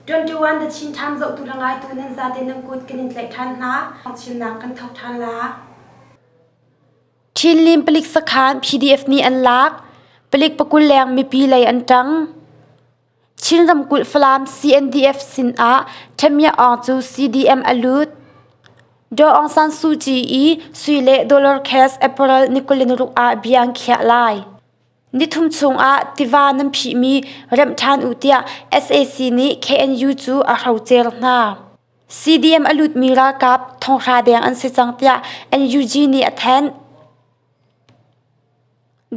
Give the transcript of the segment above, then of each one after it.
21 The Chin Times zohtu le ngaitu nan zate nan kut kan in tlaih ṭhan hna. Chimnak kan thawk ṭhan la. Chinlin palik sakhan PDF nih an lak. Palik pakul leng mipi lei an ṭang. Chin ramkulh Falam CNDF sin ah Ṭhemya Aung cu CDM a lut. Daw Aung San Suu Kyi i sui le dollar cash April ni 26 ah bia an khiah lai. Nithum chungah tiva nan phihmi remh ṭhan u tiah sac nih KNU cu a hrocer hna. CDM a lutmi ralkap thonghra deng an si cang tiah NUG nih a thanh.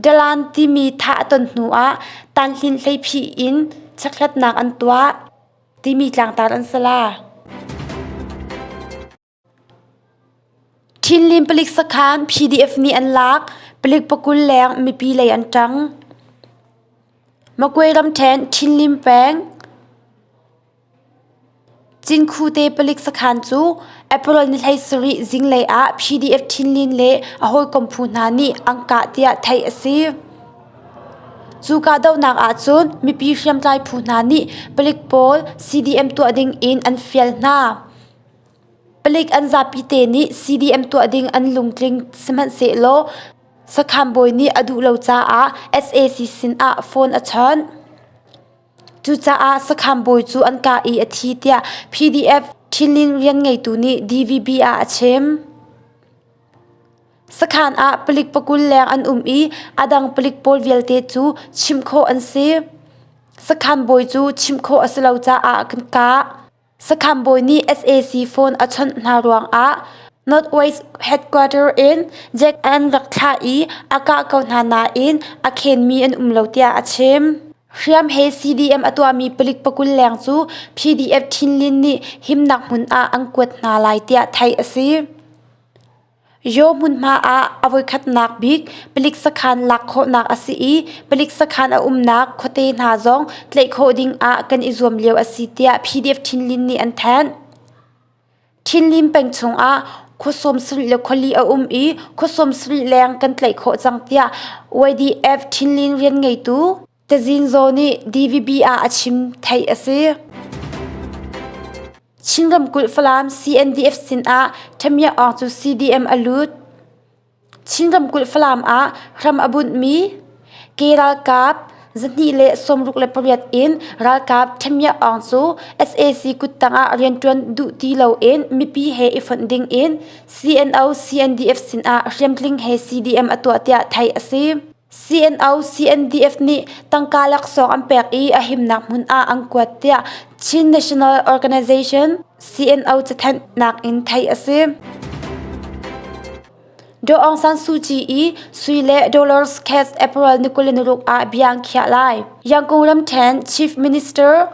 Dalan timi thah a ton hnuah Tanhlin hleiphih in chekhlatnak an tuah timi tlangtar an si la. Ṭhinlin palik sakhan PDF nih an lak, palik pakul leng mipi lei an ṭang. Magway ramṭhen Ṭhinlin peng Cinkhute palik sakhan cu April ni 17 zinglei ah PDF Ṭhinlin le a hawikom phu hna nih an kah tiah theih a si. Cu kahdohnak ahcun mipi hriamtlai phu hna nih palik pawl CDM tuah ding in an fial hna. Palik an zapite nih CDM tuah ding an lungtling sihmanhsehlaw sakhan bawi nih a duh lo caah sac sinah phone a chawnh. Cucaah sakhan bawi cu an kah i a thi tiah PDF Ṭhinlin rianngeitu nih DVB ah a chim. Sakhan ah palik pakul leng an um i a dang palik pawl vialte cu chimh khawh an si. Sakhan bawi cu chimh khawh a si lo caah kan kah. Sakhan bawi nih sac phone a chawnh hna ruangah Northwest Headquarter in Jack an rak thlah i a kah ko hna nain a khenmi an um lo tiah a chim. Hriam he CDM a tuahmi palik pakul leng cu PDF Ṭhinlin nih himnak hmun ah an kuat hna lai tiah theih a si. Yaw hmunhma ah a voikhatnak bik palik sakhan lak khawhnak a si i palik sakhan a umnak khuate hna zong tlaih khawh ding ah kan i zuam lio a si tiah PDF Ṭhinlin nih an thanh. Ṭhinlin peng chungah khua 70 le khuali a um i khua 70 leng kan tlaih khawh cang tiah YDF Ṭhinlin rian ngeitu Tazin Zaw nih DVB ah a chim theih a si. Chin ramkulh Falam CNDF sin ah Ṭhamiah Aung cu CDM a lut. Chin ramkulh Falam ah hram a bunhmi ke ralkap 268 in ralkap Ṭhamiah Aung cu sac kuttang ah rianṭuan duh ti loin mipi he i fonh ding in CNO CNDF sin ah hriamtling he CDM a tuah tiah theih a si. CNO CNDF nih tangka laksawng an pek i a himnak hmun ah an kuat tiah Chin National Organization CNO cathanhnak in theih a si. Daw Aung San Suu Kyi i sui le dollars cash April ni 26 ah bia an khiah lai. Yangon ramṭhen Chief Minister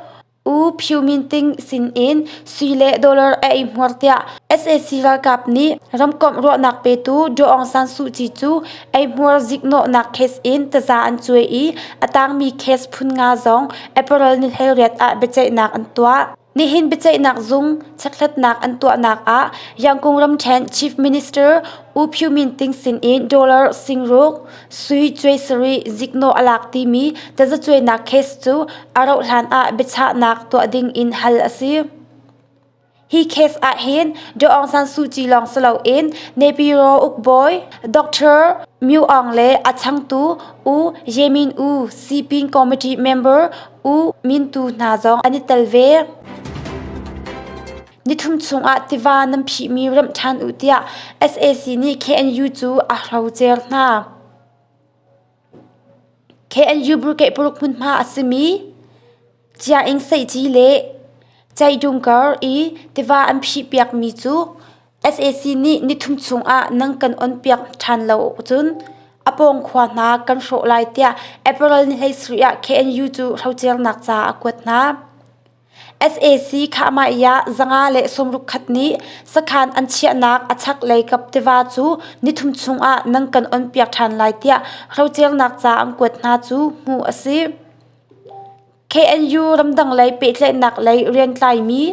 U Phyu Min Ting sinin sui le dollar a eihmuar tiah sac ralkap nih ramkomh ruahnak petu Daw Aung San Suu Kyi cu eihmuar ziknawhnak case in taza an cuai i a tangmi case phun nga zong April ni 18 ah biaceihnak an tuah. Nihin biaceihnak zung chekhlatnak an tuahnak ah Yangon ramṭhen Chief Minister U Phyu Min Ting sinin dollar singruk Sui cuai sarih ziknawh a lak timi tazacuainak case cu a rauhhlan ah biachahnak tuah ding in hal a si. Hi case ah hin Daw Aung San Suu Kyi lawng si loin Naypyidaw ukbawi Dr. Myo Aung le a changtu U Ye Min U Sipin Committee member U Min Tu hna zong an i tel ve. Nithum chungah tiva nan phihmi remh ṭhan u tiah sac nih KNU cu a hrocer hna. KNU brigade paruk hmunhma a simi Ciaing Seihci le Caidungkar i tiva an phihpiakmi cu sac nih nithum chungah nan kan onpiak ṭhan lo ahcun a pawng khua hna kan hrawh lai tiah April ni 17 ah KNU cu hrocernak ca a kuat hna. Sac Khahmaiah 161 nih sakhan an chiahnak a chaklei kap tiva cu nithum chungah nan kan onpiak ṭhan lai tiah rocernak ca an kuat hna cu hmuh a si. KNU ramdang lei pehtlaihnak lei riantlaimi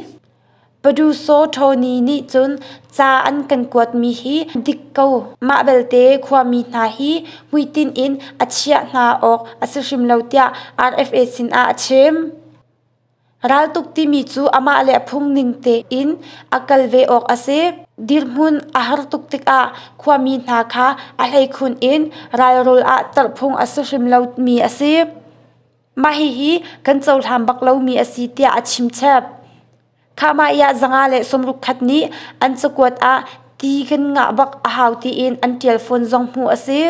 Paduso Tony nih cun ca an kan kuatmi hi dik ko. Mah belte khuami hna hi hmuitinh in a chiah hna awk a si hrim lo tiah RFA sinah a chim. Raltuk timi cu amah le a phung ning tein a kal ve awk a si. Dirhmun a har tuk tikah khuami hna kha a hleikhun in ralrawl ah tarhphung a si hrim lomi a si. Mah hihi kan cohlan bak lomi a si tiah a chimchap. Khahmaiah 160 nih an cakuat ah ti kan ngah bak a hau tiin an ṭial fawn zong hmuh a si.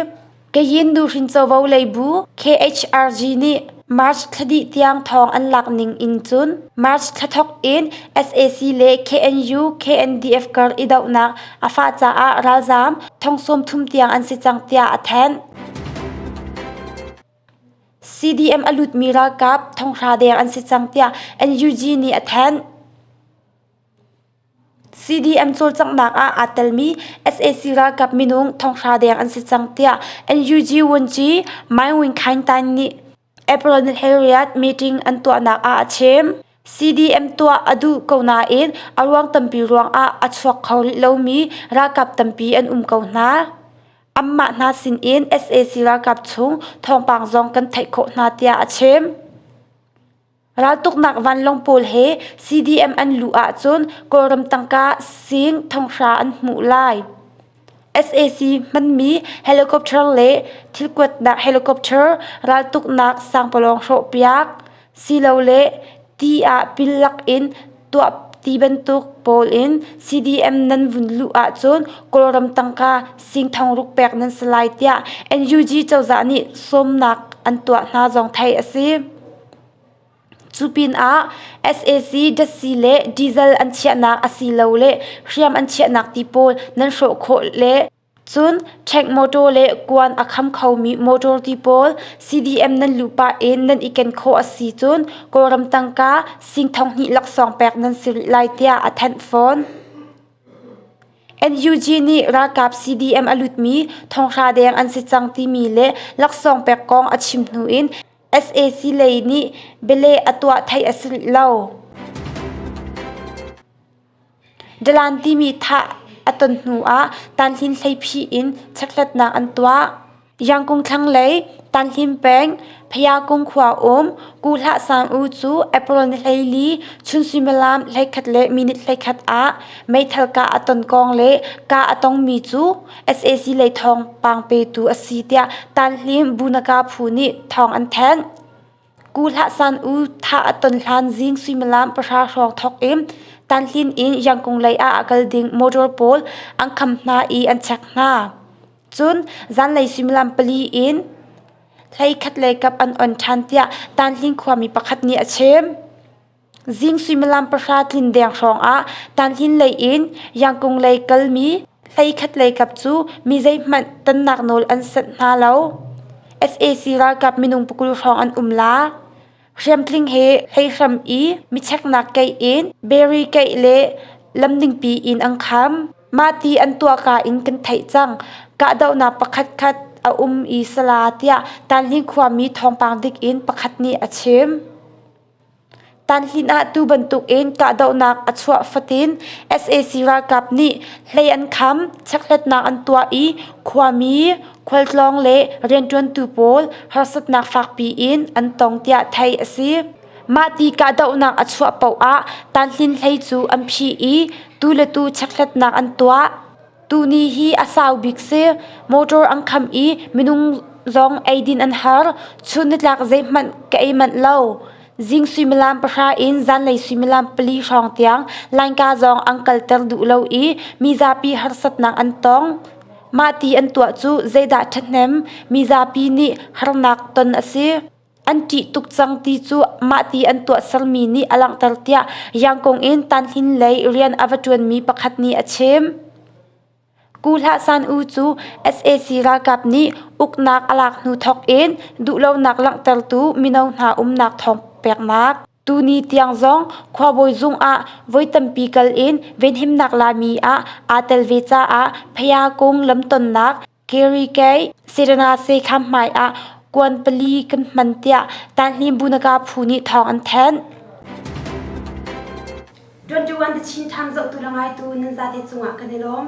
Kayin nuhrin covo lei bu KHRG nih March thla dih tiang thawng an lak ning in cun March thla thawk in sac le KNU KNDF kar i dohnak a fah caah ralzaam thong 30 tiang an si cang tiah a thanh. CDM a lutmi ralkap thonghra deng an si cang tiah NUG nih a thanh. CDM cawlcanghnak ah aa telmi sac ralkap minung thonghra deng an si cang tiah NUG Wunci Maing Win Khaing Tain nih April ni 18 meeting an tuahnak ah a chim. CDM tuah a duh ko nain a ruang tampi ruangah a chuak kho rih lomi ralkap tampi an um ko hna. Anmah hna sinin sac ralkap chung thawngpang zong kan theih khawh hna tiah a chim. Raltuknak vanlawng pawl he CDM an luh ahcun Kawlram tangka sing thonghra an hmuh lai. Sac hmanmi helicopter le thilkuatnak helicopter raltuknak sangpalawng hrawhpiak silole ti ah pil lakin tuah ti bantuk pawl in CDM nan vun luh ahcun Kawlram tangka sing thongruk pek nan si lai tiah NUG cozah nih sawmnak an tuah hna zong theih a si. Cu pinah sac datsi le diesel an chiahnak asilole hriam an chiahnak ti pawl nan hrawh khawh le Cun tank motor le kuan a kham khomi motor ti pawl CDM nan luh pah in nan i ken khawh a si cun Kawlram tangka sing 2000 laksawng pek nan si rih lai tiah a thanh fawn. NUG nih ralkap CDM a lutmi thonghra deng an si cang timi le laksawng pek kong a chim hnu in sac lei nih bialeh a tuah theih a si rih lo. Dalan timi thah a ton hnu ah Tanhlin hleiphi in chekhlatnak an tuah. Yangkung thlanglei Tanhlin peng Phayakung khua um Kuhlah Sang U cu April ni 14 chun suimilam 11 le minute 11 ah meithal kah a ton kong le kah a tongmi cu sac lei thawngpang petu a si tiah Tanhlin Bunaka phu nih thawng an thanh. Kuhlah San U thah a ton hlan zing suimilam 10 hrawng thawk in Tanhlin in Yangkung lei ah a kal ding motor pawl an kham hna i an check hna. Cun zanlei suimilam 4 in 11 lei kap an on ṭhan tiah Tanhlin khuami pakhat nih a chim. Zing suimilam 10 tlin deng hrawng ah Tanhlin lei in Yangkung lei kalmi 11 lei kap cu mi zeihmanh tonnak nawl an sanh hna lo. Sac ralkap minung 20 hrawng an um la. Hriamtling he hleihram i micheknak keih in berry keih le lamningpi in an kham. Mah ti an tuah ka in kan theih cang. Kahdohnak pakhatkhat a um i sala tiah Tanhlin khuami thawngpang dik in pakhat nih a chim. Tanhlin ah tu bantukin kahdohnak a chuah fatin sac ralkap nih hlei an kham, chekhlatnak an tuah i khuami, khualtlawng le rianṭuantu pawl harsatnak fakpi in an tong tiah theih a si. Mahti kahdohnak a chuah paoh ah Tanhlin hlei cu an phih i tu le tu chekhlatnak an tuah. Tuni hi a sau bik si. Motor an kham i minung zong eidin an har. Chun nitlak zeihmanh ka ei manh lo. Zing suimilam 10 in zanlei suimilam 4 hrawng tiang lainka zong an kalter duh lo i mizapi harsatnak an tong. Mah ti an tuah cu zeidah ṭhahnem mizapi nih harnak ton a si. An ṭih tuk cang ti cu mahti an tuahsermi nih a langhter tiah Yangkung in Tanhlin lei rian a va ṭuanmi pakhat nih a chim. Kuhlah San U cu sac ralkap nih uknak a lak hnu thawk in duhlonak langhtertu mino hna umnak thawng peknak tuni tiang zong khuabawi zung ah voi tampi kal in venhimnak lami ah aa tel ve caah Phayakung lamtonnak Kerry Kay Serena Sekham hmai ah kuan pali kan hman tiah Tanhlim Bunaka phu nih thawng an thanh. 21 The Chin Times zohtu le ngaitu nan zate cungah kan i lawm.